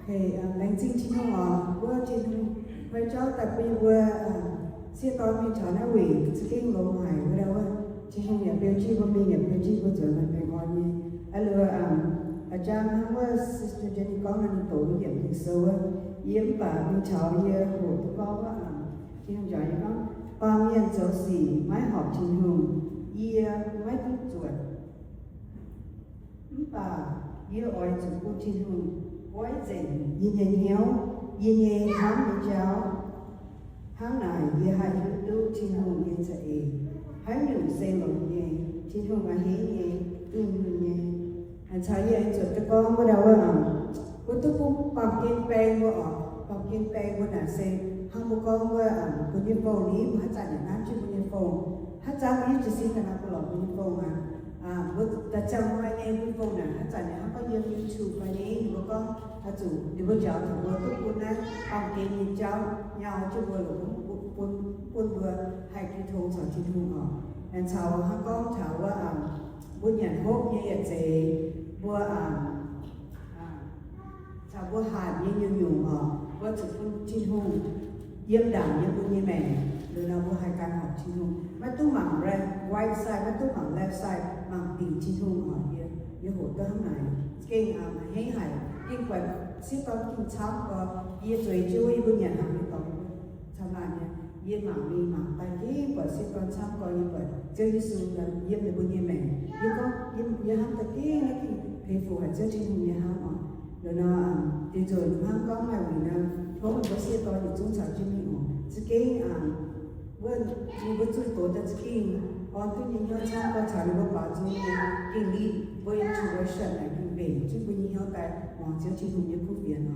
Laengz zingh Tin-Hungh oc, wuov Tin-Hungh fai jauv daaih bun mbuo sieqv dorn mingh taux naaiv weic za'gengh longx haic. Wuov dauh wuov, Tin-Hungh yaac beu jienv mbuo mingh, yaac beu jienv mbuo nzuonx maaih baengh orn nyei. Aa, liuz a'jang hnangv wuov Sister Jenny gorngv nor, ninh doqc yiemc Ging-Sou wuov, yie mv baac mingh taux yie hoqc duqv gorngv wuov, Tin-Hungh njaaux yie gorngv, baamh mienh zoux sic maiv horpc Tin-Hungh, yie maiv duqv zuotc. Mv baac yie oix zuqc bun Tin-Hungh goiv nzengc yie nyei hnyouv, yie nyei hnamv nyei jauv. Hnangv naaic yie haih hiuv duqv Tin-Hungh nyei za'eix. Haaix nyungc se longx nyei, Tin-Hungh a'hneiv nyei, dunh yunh nyei. Caux yie aengx zuotc duqv gorngv wuov dauh wuov, mbuo duqv bun baamh gen baeng mbuo oc. Baamh gen baeng mbuo naaic se hnangv mbuo gorngv wuov, bun nyei fong ni, mbuo haaix zanc yaac nanv jienv mbuo nyei fong. Haaix zanc mbuo nyei jiez sin ga'naaiv bun lorz mbuo nyei fong aqv. Mbuo daaih ziangh maengx nyei mbuo fong naaic haaix zanc yaac hnangv gorngv yiem YouTube fai ni, mbuo gorngv oix zuqc ninh mbuo njaaux taux mbuo duqv bun naaiv baamh gen nyei jauv nyau jienv mbuo longc bun, bun mbuo haih jiu tong caux Tin-Hungh oc. Aengx caux hnangv gorngv taux wuov, mbuo nyanc hopv nyei yaac zeiz, mbuo caux mbuo hatc nyei nyungc-nyungc oc, mbuo zuqc bun Tin-Hungh yiem ndaangc yiem mbuo nyei maengc. Liuz nor mbuo haih gan horpc Tin-Hungh, maiv duqv mangc right side, maiv duqv mangc left side, mangc dingc Tin-Hungh oc. Yie, yie hoqc duqv hnangv naaic, gengh a'hneiv haic. Gengh buatc sieqv dorn gengh camv gorx, yie zueiz jienv wuov, yie mbuo nyanc hnaangx nyei dorngx camv laanh nyei. Yie mangc mingh mangc daaih gengh buatc sieqv dorn camv gorx, yie buatc Ziouv Yesu yiem ninh mbuo nyei maengc. Yie gorngv yie, yie hnamv daaih gengh naaiv gengh peix fuc haic, Ziouv Tin-Hungh nyei hnamv oc. Liuz nor, deix nzunc hnangv gorngv maaih wuic nor, tov meih mbuo sieqv dorn yietc zungv caux jienv mingh oc. Za'gengh wuov, ninh mbuo zunh doz daaih za'gengh orn duqv nyei hnyouv camv gorx, caux ninh mbuo baaux nzung nyei, gengh lead mbuo into worship naaic gengh mbenc jienv mbuo nyei hnyouv daaih muangx Ziouv Tin-Hungh nyei kuv fienx.